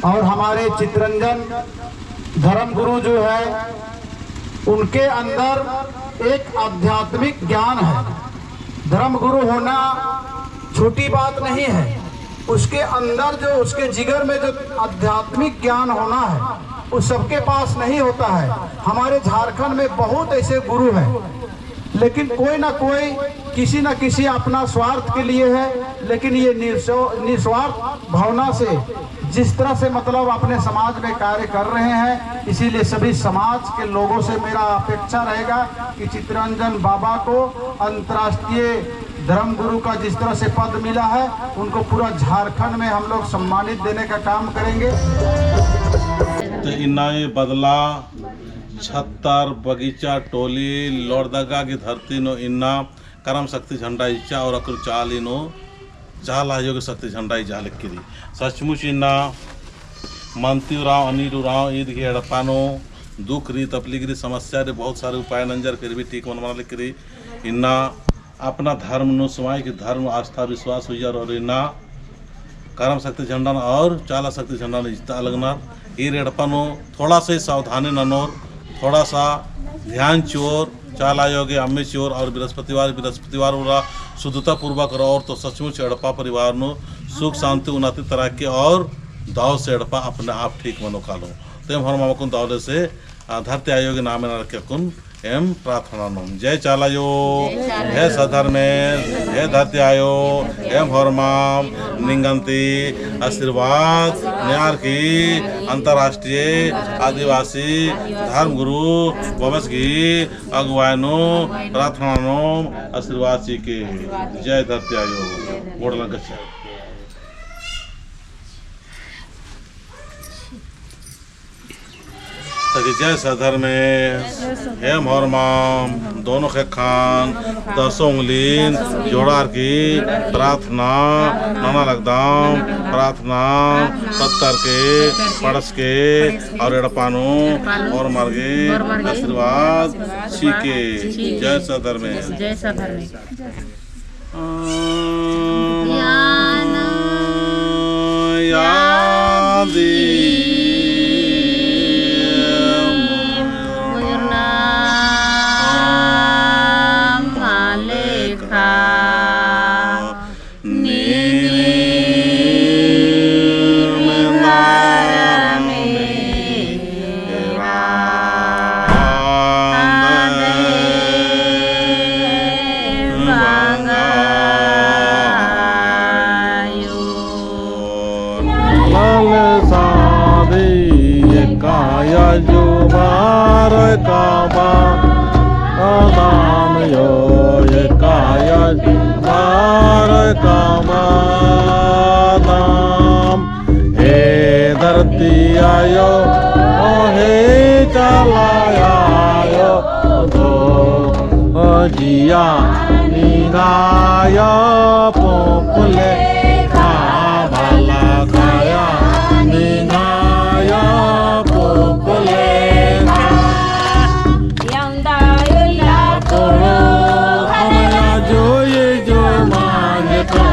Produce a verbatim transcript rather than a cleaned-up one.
और हमारे चितरंजन धर्मगुरु जो है, उनके अंदर एक आध्यात्मिक ज्ञान है। धर्मगुरु होना छोटी बात नहीं है। उसके अंदर जो, उसके जिगर में जो आध्यात्मिक ज्ञान होना है, वो सबके पास नहीं होता है। हमारे झारखंड में बहुत ऐसे गुरु हैं, लेकिन कोई ना कोई किसी ना किसी अपना स्वार्थ के लिए है, लेकिन ये निस्व-, निस्वार्थ भावना से जिस तरह से, मतलब, अपने समाज में कार्य कर रहे हैं, इसीलिए सभी समाज के लोगों से मेरा अपेक्षा रहेगा कि चितरंजन बाबा को अंतर्राष्ट्रीय धर्मगुरु का जिस तरह से पद मिला है, उनको पूरा झारखंड में हम लोग सम्मानित देने का काम करेंगे। तो इन्ना बदला छत्तर बगीचा टोली लोहरदगा की धरती नू इन्ना करम शक्ति झंडा इच्चा और अक्कुन चाली नू चाला आयो गे शक्ति झंडा इजा लगी रई। सचमुच इन्ना मंती उराँव, अनिल उराँव ईद गही एड़पा नू दुख रई, तकलीफ रई, समस्या रई, बहुत सारे उपाय नंजर, फिर भी ठीक मल मना लगी रई। इन्ना अपना धर्म नू समाज की धर्म आस्था विश्वास उइयर और इन्ना करम शक्ति झंडन और चाला शक्ति झंडन इजता लगनर। ईर एड़पा नू थोड़ा सा ही सावधानी ननोर, थोड़ा सा ध्यान चिओर, चाला आयो गे अम्म चिओर और बृहस्पतिवार, बृहस्पतिवार उरा शुद्धता पूर्वक रओर तो सचमुच एड़पा परिवार नू सुख शांति उन्नति तरक्की और दव से एड़पा अपने आप ठीक मनो कालो। तो एम होरमाम अक्कुन दव ले से, आ, धरती आयो गे नामे नरके अक्कुन एम प्रार्थना ननोम। जय चाला आयो, जय चाला आयो। हे सद्धर्मेस, हे धरती आयो, एम होरमाम निंगन ती आशीर्वाद नेअर की अंतर्राष्ट्रीय आदिवासी धर्मगुरु बाबस गही अगुवाई नू प्रार्थना ननोम, आशीर्वाद चिके। जय धरती आयो। गोड़ लग्गचा। ताकि जय सद्धर्मेस, एम होरमाम दोनों ख़ेक्खन दसों उंगलिन जोड़ार की प्रार्थना नना लगदम। प्रार्थना पत्तर के पढ़स के और एड़पा नू होरमर गे आशीर्वाद चिके। जय सद्धर्मेस। जय सद्धर्मेस। लाल सादी एकाया जुबार काबा आदाम यो एकाया जुबार काबा आदाम। हे धरती आयो, ओ हे चाला आयो, दो ओ जिया निंगाया पोपले खा बाला काया निंगाया पोपले खा। यौंदा युला कोड़ो हमरा जोये जो मांजता।